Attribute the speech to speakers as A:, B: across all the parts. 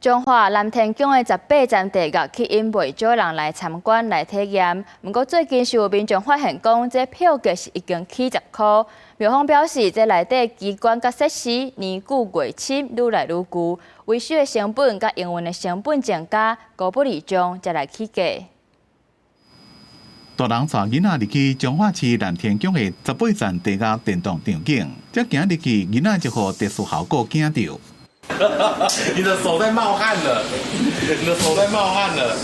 A: 彰化南天宮的十八層地獄吸引袂少人來參觀來體驗。毋過最近是有民眾發現講，這票價是已經起10箍。廟方表示，這內底機關佮設施年久月深，愈來愈舊，維修的成本佮營運的成本增加，高不離將才來起價。
B: 大人帶囡仔入去彰化市南天宮的十八層地獄電動場景，才行入去，囡仔就予特殊效果驚著。
C: 你的手在冒汗了，你的手在冒汗了。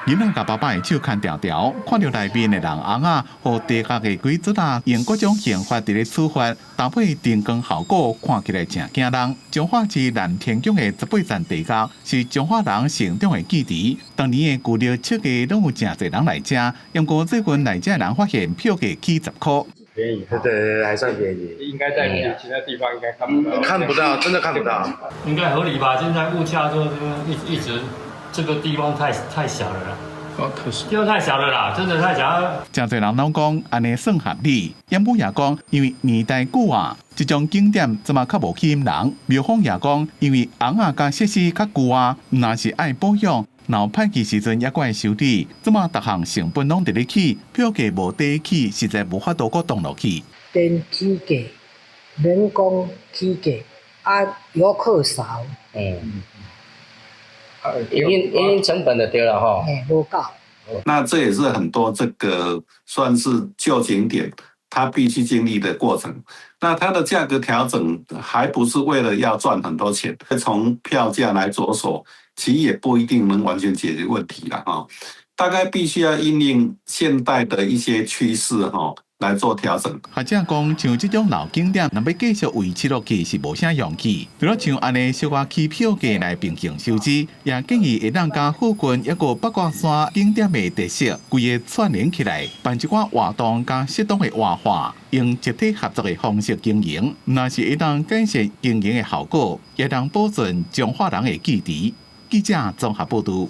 B: 囡仔共爸爸的手牽牢牢，看著內面的人尪仔，予地獄的鬼卒仔用各種刑罰佇咧處罰，搭配燈光效果，看起來誠驚人。彰化市南天宮的十八層地獄是彰化人成長的記憶，當年的舊曆七月攏有誠濟人來遮，毋過最近來遮的人發現票價起10箍。
D: 便宜，對對對，還算便宜。
E: 應該在其他地方應該看不到。
D: 看不到，真的看不到。
F: 應該合理吧？現在物價就一直，這個地方太小了啦。
E: 哦，太小。
F: 地方太小了啦，真的太小。
B: 誠濟人攏講按呢算合理，業主也講，因為年代久啊，這種景點這馬較無吸引人。廟方也講，因為尪仔佮設施較舊啊，若是愛保養，若歹去時陣猶閣愛修理，這馬逐項成本攏佇咧起，票價無底起，實在無法度閣動落去。
G: 電起價，人工起價，啊，遊客少。
H: 營運成本就對了吼。
G: 嘿，無夠。
I: 那這也是很多這個算是舊景點，它必須經歷的過程。那它的價格調整，還不是為了要賺很多錢，從票價來着手，其實也不一定能完全解決問題啦。哈，大概必須要因應現代的一些趨勢，哈，來做調整。
B: 學者講，像這種老景點，若欲繼續維持落去是無啥容易。除了像按呢小可起票價來平衡收支，也建議會當共附近抑閣八卦山景點的特色，規個串聯起來，辦一寡活動佮適當的活化，用集體合作的方式經營，若是會當改善經營的效果，也當保存彰化人的記憶。記者綜合報導。